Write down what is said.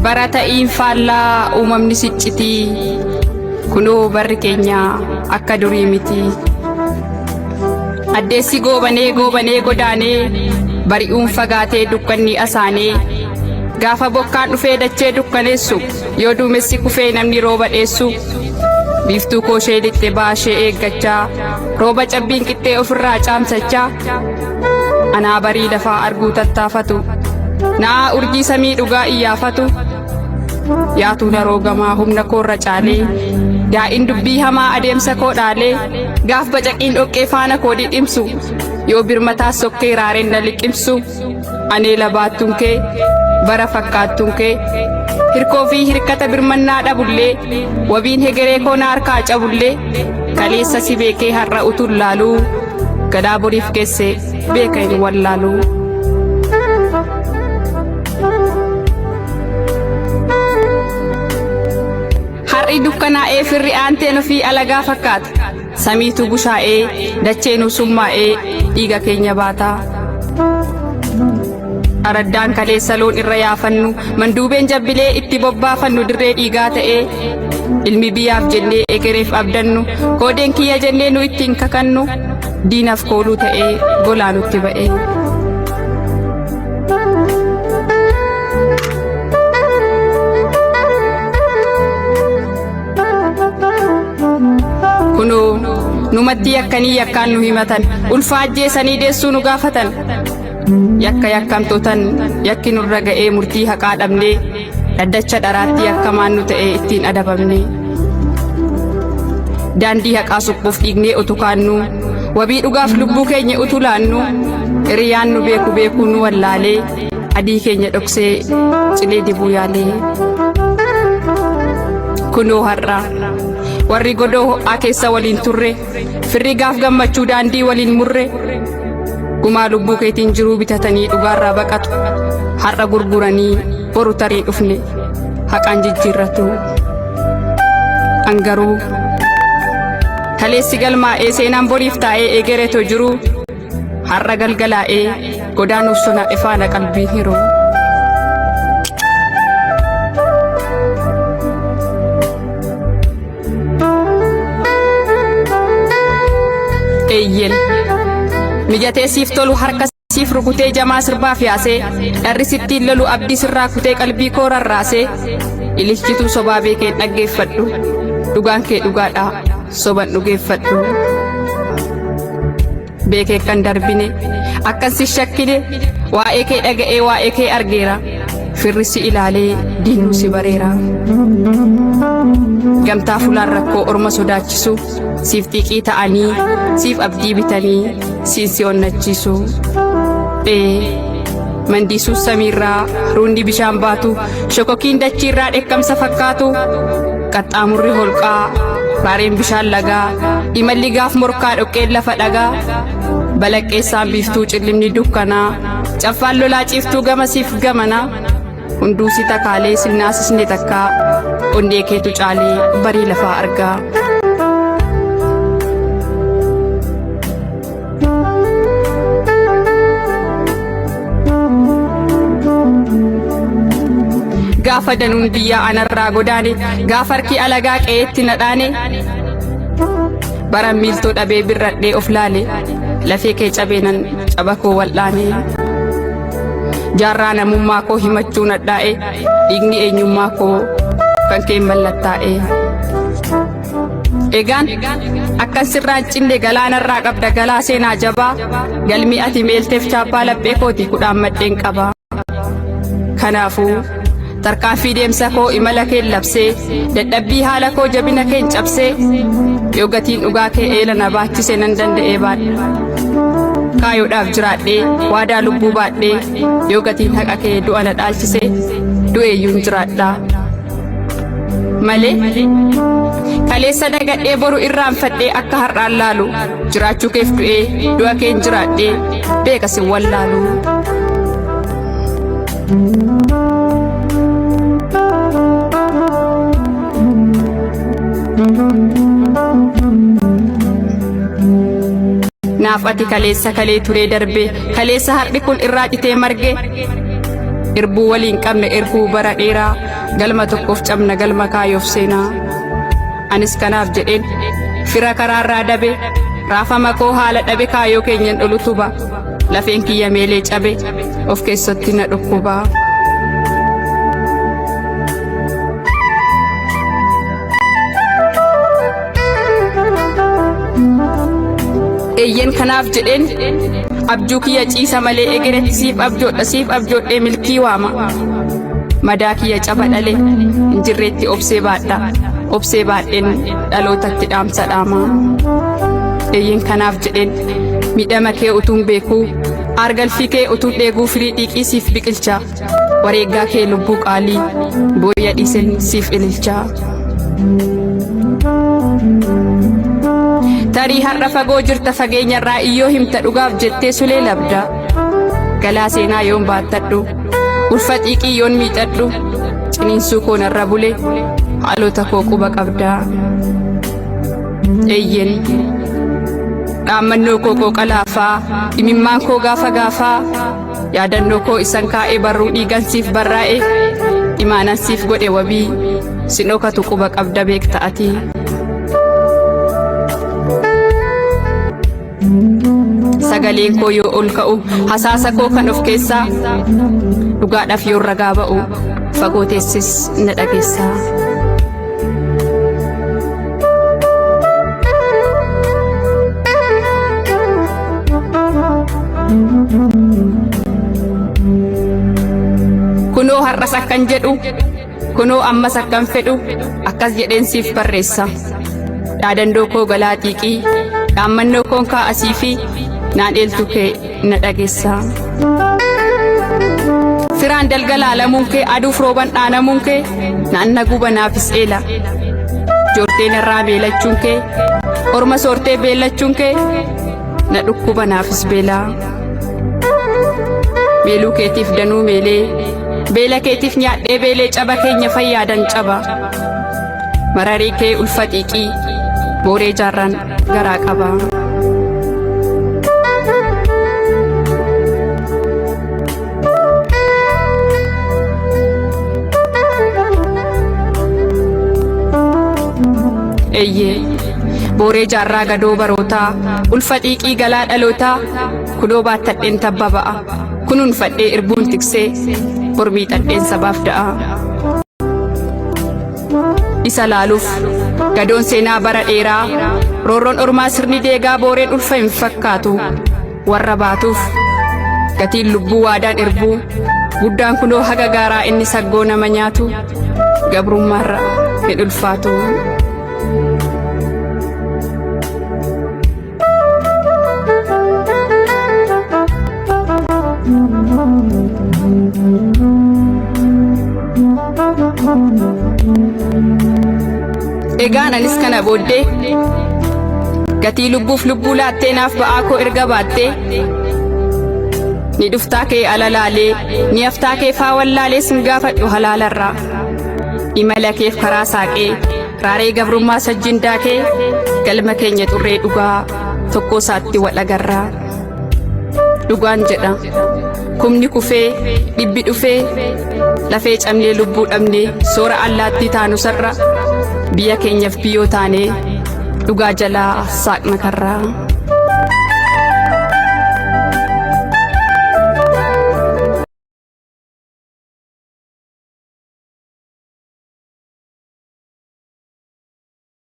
Bara ta'iin faallaa uumamni siccitii kunoo barri keenya akka durii miti. Addeessi goobanee goobanee godaanee bari'uun fagaatee dukkanni asaanee gaafa bokkaan dhufee dachee dukkaneessu yoo duumessi kufee namni rooba dheessu biiftuu kooshee lixxe baashee eeggachaa rooba cabbiin qixxee ofirraa caamsachaa anaa barii lafaa arguu tattaafatu na'aa urjii samii dhugaa iyyaafatu yaatuu naroo gamaa humna koorra caalee daa'in dubbii hamaa adeemsa koo dhaalee gaaf bacaqiin dhoqqee faana koo dhidhimsu yoo birmataa sokkee raareen na liqimsu anee labaattuun kee bara fakkaattuun kee hirkoo fi hirkata birmannaa dhabullee wabiin hegeree koo na harkaa cabullee kaleessa si beekee har'a utuun laaluu gadaa boriif geesse beeka hin wallaaluu. Har'i dukkanaa'ee firri aanteen ofii alagaa fakkaata. Samiitu bushaa'ee dacheenuu summaa'ee dhiiga keenya baata. Araddaan kaleessa loon irra yaafannu manduubeen jabbilee itti bobbaafannu dirree dhiigaa ta'ee ilmi biyyaaf jennee egereef abdannu koodeen kiyya jennee nu ittiin kakannu diinaaf kooluu ta'ee golaa nutti ba'ee. Kunoo numatti yakkanii yakkaan nu himatan ulfa ajjeesanii deessuu nu gaafatan yakka yakkamtootan yakki nurra ga'ee murtii haqaa dhabnee dhaddacha dharaatti yakkamaan nu ta'ee ittiin adabamne. Daandii haqaa suphuuf dhiignee utu kaannu wabii dhugaaf lubbuu keenya utu laannu hiriyaan nu beeku beekuu nu wallaalee adii keenya dhoksee cilee dibuu yaalee. Kunoo har'a warri godoo ho'aa keessa waliin turre firri gaaf gammachuu daandii waliin murre gumaa lubbuu keetiin jiruu bitatanii dhugaarraa baqatu har'a gurguranii boru tarii dhufne haqaan jijjiirratu. An garuu kaleessi galmaa'ee seenaan boriif taa'ee egereetoo jiru har'a galgalaa'ee godaanuuf sona ifaana qalbiin hiruu. Eeyyen mijatee siif tolu harka siif rukutee jamaa sirbaaf yaasee dharri sittiin lolu abdii sirraa kutee qalbii koo rarraasee ililchituu sobaa beekeen dhaggeeffadhu dhugaan kee dhugaadha soban dhugeeffadhu. Beekee kan darbine akkan si shakkine waa'ee kee dhaga'ee waa'ee kee argeera firri si ilaalee diinuu si bareera. Gamtaa fulaan rakkoo orma sodaachisu siif xiiqii ta'anii siif abdii bitanii siin si onnachiisu. Ee mandiisuu samiirraa ruundi bishaan baatu shokokiin dachiirraa dheekkamsa fakkaatu qaxxaamurri holqaa raareen bishaan lagaa imalli gaaf morkaa dhoqqeen lafa dhagaa balaqqeessaan biiftuu cillimni dukkanaa caffaan lolaa ciiftuu gamasiif gamanaa hunduu si takaalee sinnaasisne takkaa onnee keetu caalee barii lafaa argaa. Gaafa danuun biyyaa anarraa godaane gaafa harki alagaa qe'eetti na dhaane bara miiltoo dhabee birradhee of laale lafee kee cabeenan caba koo wal'aane. Jaarraa namummaa koo himachuu nadhaa'e dhiigni eenyummaa koo kan keen mallattaa'e. Egaan akkan sirraan cinne galaanarraa qabda galaa seenaa jabaa galmi ati meelteef chaappaa laphee kooti kudhaan maddeen qaba. Kanaafuu tarkaanfii deemsa koo imala keen labsee dadhabbii haala koo jabina keen cabsee yoo gatiin dhugaa kee eela na baachise nan danda'ee baadha. Kaayoodhaaf jiraadhee waadaa lubbuu baadhee yoo gatiin haqa kee du'a na dhaalchise du'eeyyuun jiraadha. Malee kaleessa dagadhee boru irraanfadhee akka har'aan laalu jiraachuu keef du'ee du'a keen jiraadhee beeka sin wallaalu. Naaf ati kaleessa kalee turee darbe kaleessa har'i kun irraa citee marge. Irbuu waliin qabna irbuu bara dheeraa, galma tokkoof cabna galma kaayoof seenaa. Anis kanaaf jedheen fira karaarraa dabe, raafama koo haala dhabe kaayoo keenyan olu tuba. Lafeen kiyya meelee cabe of keessatti na dhukkuba. Eeyyen kanaaf jedheen abjuu kiyya ciisa malee egeretti siif abjoodha siif abjoodhee milkii waama. Madaa kiyya caba dhale injirreetti obsee baadha obsee baadheen dhalootatti dhaamsa dhaama. Eeyyen kanaaf jedheen miidhama kee utuun beekuu aargalfii kee utuun dheeguu firii dhiiqii siif biqilcha wareeggaa kee lubbuu qaalii booya dhiisen siif ililcha. Tarii har'a fagoo jirta fageenyarraa iyyoo himta dhugaaf jettee sulee labda. Galaa seenaa yoon baattadhu, ulfa xiiqii yoon miixadhu, ciniinsuu koo narra bule, haalota koo quba qabda. Eeyyen dhaammannoo koo qooqa laafaa, imimmaan koo gaafa gaafaa, yaadannoo koo isan kaa'ee barruu dhiigan siif barraa'e, imaanan siif godhe wabii, sin dhokatu quba qabda beekta ati. Sagaleen koo yoo ol ka'u hasaasa koo kan of keessaa dhugaadhaaf yoo ragaa ba'u fagoo teessis na dhageessaa. Kunoo har'as akkan jedhu kunoo ammas akkan fedhu akkas jedheen siif barreessa. Dhaadannoo koo galaa xiiqii dhaammannoo koon kaa'asii fi naan eeltu kee na dhageessa. Firaan dalga laalamuun kee aduuf rooban dhaanamuun kee naan na guba naafis eela. Joorteen irraa beelachuun kee orma soortee beellachuun kee na dhukkuba naafis beelaa. Meeluu keetiif danuu meelee beela keetiif nyaadhee beelee caba keenya fayyaadan caba. Mararii kee ulfa xiiqii booree jaarraan garaa qaba. Eeyyee booree jaarraa gadoo barootaa ulfa xiiqii galaa dhalootaa kunoo baattadheen tabba ba'a kunuunfadhee irbuun tiksee mormii xadheen sabaaf da'a. Isa laaluuf gadoon seenaa bara dheeraa roorroon ormaa sirni deegaa booreen ulfa hin fakkaatu warra baatuuf gatiin lubbuu waadaan irbuu guddaan kunoo haga gaaraa inni saggoo nama nyaatu gabrummaarra hin ulfaatu. Egaan anis kana booddee gatii lubbuuf lubbuu laattee naaf ba'aa koo erga baattee ni dhuftaa kee ala laalee ni haftaa kee faa wallaalee sin gaafadhu halaalarraa imala keef karaa saaqee raaree gabrummaa sajjiin daakee galma keenya xurree dhugaa tokkoo isaatti wal agarraa. Dhugaan jedha kumni kufee dhibbi dhufee lafee cabnee lubbuu dhabnee soora allaattii taanu sarra biyya keenyaaf biyyoo taanee dhugaa jalaa saaqna karraa.